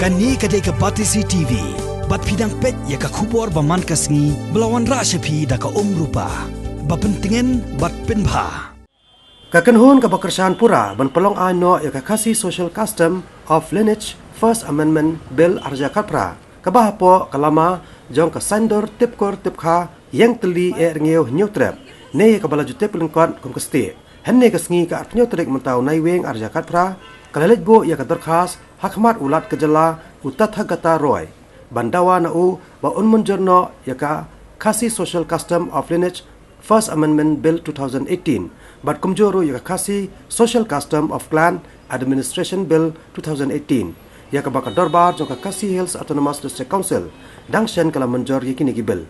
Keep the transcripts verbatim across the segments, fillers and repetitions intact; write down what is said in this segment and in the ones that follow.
Kane ka dei ka Batesi T V. Bad phi dang peit ïa ka khubor ba man ka sngi ba la wanrah sha phi da ka Umrupa. Ba pyntngen bad pynbha. Ka kynhun kaba kyrshan pura ban pynlong aiñ noh ïa ka Khasi Social Custom of Lineage First Amendment Bill arhajar khatphra, kaba hapoh ka lama jong ka saiñdur tipkur tipkha, ïeng tylli eh rngiew hynñiew trep, ne ïa kaba la ju tip lyngkot kum ka stieh. Hynne ka sngi ka arphew tarik mynta u Naiwieng arhajar khatphra, ka la leit buh ïa ka dorkhas ha khmat u Lat ka jylla u Tathagata Roy ban dawa na u ba un mynjur noh ïa ka Khasi Social Custom of Lineage First Amendment Bill two thousand eighteen, bad kumjuh ruh ïa ka Khasi Social Custom of Clan Administration Bill two thousand eighteen, ïa kaba ka dorbar jong ka Khasi Hills Autonomous District Council dang shen ka la mynjur ïa kine ki bill.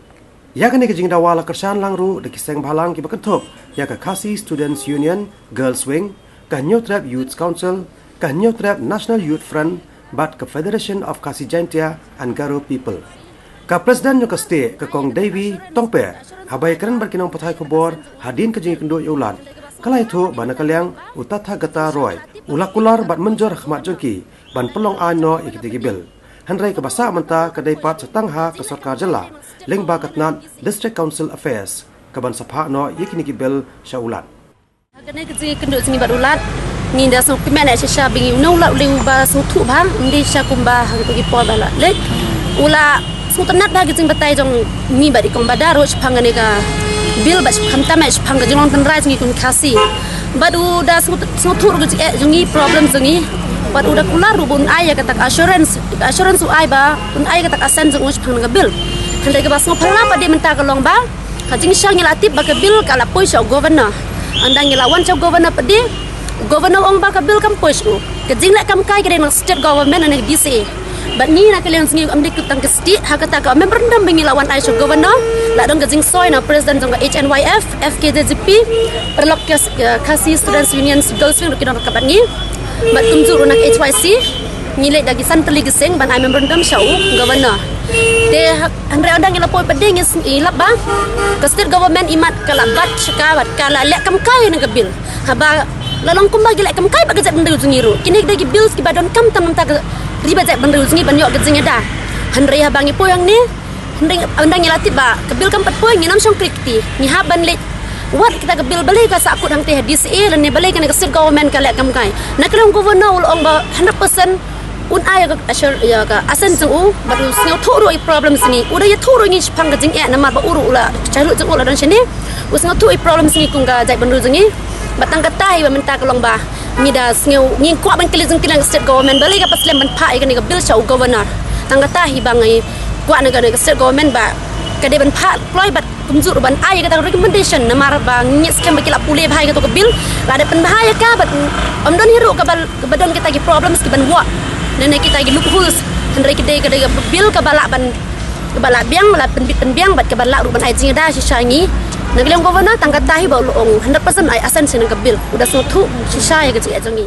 Ïa kane ka jingdawa la kyrshan lang ruh da ki seng bhalang kiba kynthup ïa ka Khasi Students Union, Girls Wing, ka Hynñiewtrep Youth Council, ka Hynñiewtrep National Youth Front, bad ka Federation of Khasi Jaintia and Garo People. Ka President jong ka stieh, ka Kong Devi Tongpeh, haba ïakren bad ki nongpathai khubor hadien ka jingïakynduh ïa u Lat, ka la ïathuh ba na ka liang u Tathagata Roy u la kular bad mynjur ha khmat jong ki ban pynlong aiñ noh ïa kitei ki bill. Hynrei kaba sah mynta ka dei pat sa tang ha ka sorkar jylla lyngba ka tnat District Council Affairs kaban sa phah noh ïa kine ki bill sha u Lat. Ha kane ka jingïakynduh jong ngi bad u Lat, ngi da sngewkmen eh shisha ba ngi, u na u Lat u dei uba sngewthuh bha, ym dei shisha kumba hangto ki por ba la leit. U la sngewtynnat bha ka jingbatai jong ngi bad i Kong Bada ruh shaphang kane ka bill bad shaphang, tam eh shaphang ka jinglong tynrai jong ngi kum Khasi. Bad u da sngewthuh, sngewthuh ruh ka jingeh jong ngi, problem jong ngi. Bad u da kular ruh ba un ai ïa kata ka assurance, ka assurance u ai ba un ai ïa kata ka assent jong u shaphang kane ka bill. Hynrei kaba sngewphylla pat de mynta ka long ba ka jingshisha ngi la tip ba ka bill ka la poi sha u Governor. Ynda ngi la wan sha u Governor pat de, u Governor u ong ba ka bill kam poi sha u. Ka jingleh kam kai ka dei na ka State Government ne ka D C A. Bad ngi na ka liang jong ngi, ym dei tang ka stieh, ha kata ka memorandum ba ngi la wan ai sha u Governor, la don ka jingsoi na President jong ka H N Y F, F K J G P, paralok ka, eh, Khasi Students Union, Girls Wing ruh ki don ryngkat bad ngi. Bad kumjuh ruh na ka H Y C, ngi leit da ki san tylli ki seng ban ai memorandum sha u Governor. Te ha, hynrei ynda ngi la poi pat de ngi s-, ngi lap ba ka State Government imat ka la bat sha ka, bad ka la leh kam kai na ka bill. Haba la long kumba ki leh kam kai bad ka jaitbynriew jong ngi ruh, kine ki dei ki bills kiba donkam tam na ka ri bad jaitbynriew jong ngi ban ïoh ka jingïada. Hynrei haba ngi poi hangne, hynrei ynda ngi la tip ba ka bill kam pat poi, ngin ym shong kri kti, ngi hap ban leit wad kita ka bill, balei ka sahkut hangtei ha D C A lane balei kane ka State Government ka leh kam kai. Na ka liang u Governor u la ong ba hundred percent un ai ïa ka assure, ïa ka assent jong u, bad u sngewthuh ruh ïa ki problem jong ngi. U da ïathuh ruh ïa ngi shaphang ka jingeh namar ba u ruh u la, childhood jong u la don shane. U sngewthuh ïa ki problem jong ngi kum ka jaitbynriew jong ngi. Bad tang kata hi ba mynta ka long ba ngi da sngew, ngi kwah ban kylli jingkylli na ka State Government balei ka pat slem ban phah ïa kane ka bill sha u Governor. Tang kata hi ba ngi kwah na ka, na ka State Government ba ka dei ban phah kloi bad kumjuh ruh ban ai ïa kata ka recommendation namar ba ngi ngeit skhem ba ki la pule bha ïa kato ka bill. La dep pynbha ïa ka bad ym don hi ruh kaba, kaba don kita ki problems kiban wah, ne, ne kita ki loopholes. Hynrei ki dei, ka dei ka bill kaba lah ban, kaba lah biang, lah pynbit pynbiang bad kaba lah ruh ban ai jingïada shisha ïa ngi. Na ka liang u Governor tang kata hi ba u la ong hundred percent ai assent sha kane ka bill. U da sngewthuh shisha ïa ka jingeh jong ngi.